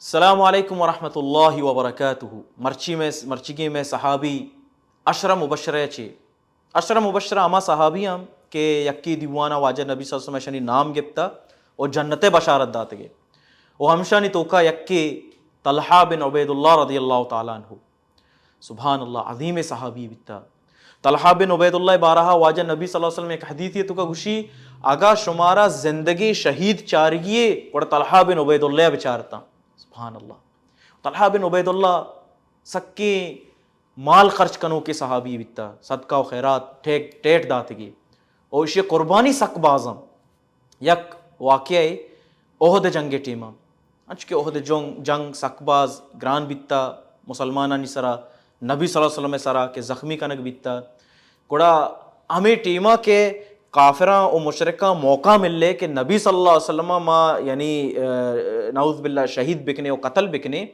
السلام علیکم ورحمۃ اللہ وبرکاتہ۔ مرچی میں مرچیگیں میں صحابی عشرہ مبشرہ چے۔ عشرہ مبشرہ ہما صحابی ہم کہ یکی دیوانا واجہ نبی صلی اللہ علیہ وسلم شنی نام گپتا اور جنت بشارت داتگے۔ و ہمشانی توکا یکی طلحہ بن عبید اللہ رضی اللہ تعالی عنہ۔ سبحان اللہ، عظیم صحابی بیتا۔ طلحہ بن عبید اللہ بارہا واجہ نبی صلی اللہ علیہ وسلم ایک حدیثی توکا گوشی، اگا شمارا زندگی شہید چارگیے، گڑا طلحہ بن عبید اللہ بچارتا۔ سبحان اللہ۔ طلحہ بن عبید اللہ سکیں مال خرچ کنوکے صحابی بیتا، صدقہ و خیرات ٹیک، ٹیٹ داتگی۔ او اشی قربانی سک بازاں۔ یک واقعہ احد جنگ ٹیما، انچو کہ احد جنگ، جنگ سک باز گران بیتا مسلمانانی سرا، نبی صلی اللہ علیہ وسلم سرا کہ زخمی کنگ بیتا۔ گڑا ہمیں ٹیما کہ کافراں و مشرکاں موقع ملے کہ نبی صلی اللہ علیہ وسلم ما یعنی، آ، نعوذ باللہ شہید بکنے و قتل بکنے،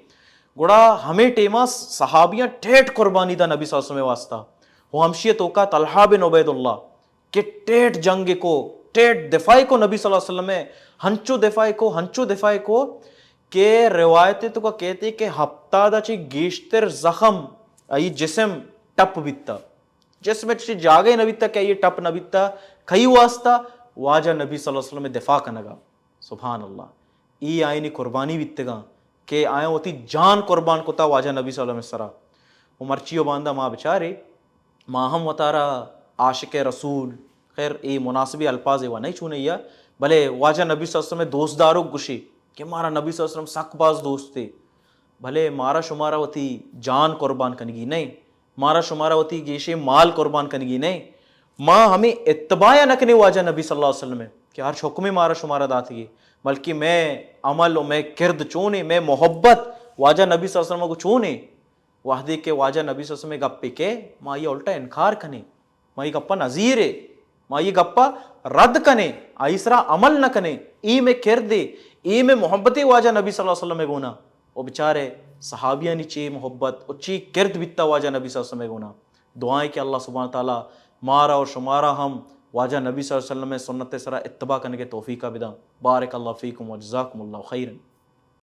گڑا ہمیں ٹیما صحابیاں ٹیٹ قربانی دا نبی صلی اللہ علیہ وسلم واسطہ۔ و ہمشی توکا طلحہ بن عبید اللہ کہ ٹیٹ جنگ کو، ٹیٹ دفاع کو نبی صلی اللہ علیہ وسلم، ہنچو دفاع کو، ہنچو دفاع کو کہ روایت توکا کہتے کہ ہفتاد چی گیشتر زخم ای جسم ٹپ بیتا۔ جسم چی جاگہ نہ بیتا کہ یہ ٹپ نہ بیتا۔ کئی واسطہ؟ واجہ نبی صلی اللہ علیہ وسلم دفاع کنگا۔ سبحان اللہ۔ ای آئینی قربانی بیتگاں کہ آیاں وتی جان قربان کتا واجہ نبی صلی اللہ علیہ وسلم سرا۔ و مرچی و باندا ما بچارے، ما ہم وتارا عاشق رسول، خیر، ای مناسبی الفاظ و نہیں چونے یا، بلے واجہ نبی صلی اللہ علیہ وسلم دوست داروک گوشی کہ مارا نبی صلی اللہ علیہ وسلم سک باز دوستے، بلے مارا شمارا وتی جان قربان کنگی نہیں، مارا شمارا وتی گیشے مال قربان کنگی نہیں۔ ما ہمیں اتباع نہ کنے واجہ نبی صلی اللہ علیہ وسلم کہ ہر حکم مارا شمارا داتگی، بلکہ میں عمل و میں کرد چونے، میں محبت واجہ نبی صلی اللہ علیہ وسلم کو چونے۔ وہدے کہ واجہ نبی صلی اللہ علیہ وسلم گپے کہ ما یہ الٹا انکار کنے، ما یہ گپا نظیرے، ما یہ گپا رد کنے، آئی سرا عمل نہ کنے، ای میں کردے، ای میں محبت واجہ نبی صلی اللہ علیہ وسلم گونا۔ و بچارے صحابیانی چی محبت و چی کرد بیتا واجہ نبی صلی اللہ علیہ وسلم گونا۔ دعائیں کہ اللہ سبحانہ تعالی مارا و شمارا ہم واجہ نبی صلی اللہ علیہ وسلم سنت سرا اتباع کنگے توفیقہ بداں۔ بارک اللہ فیکم و جزاکم اللہ خیرا۔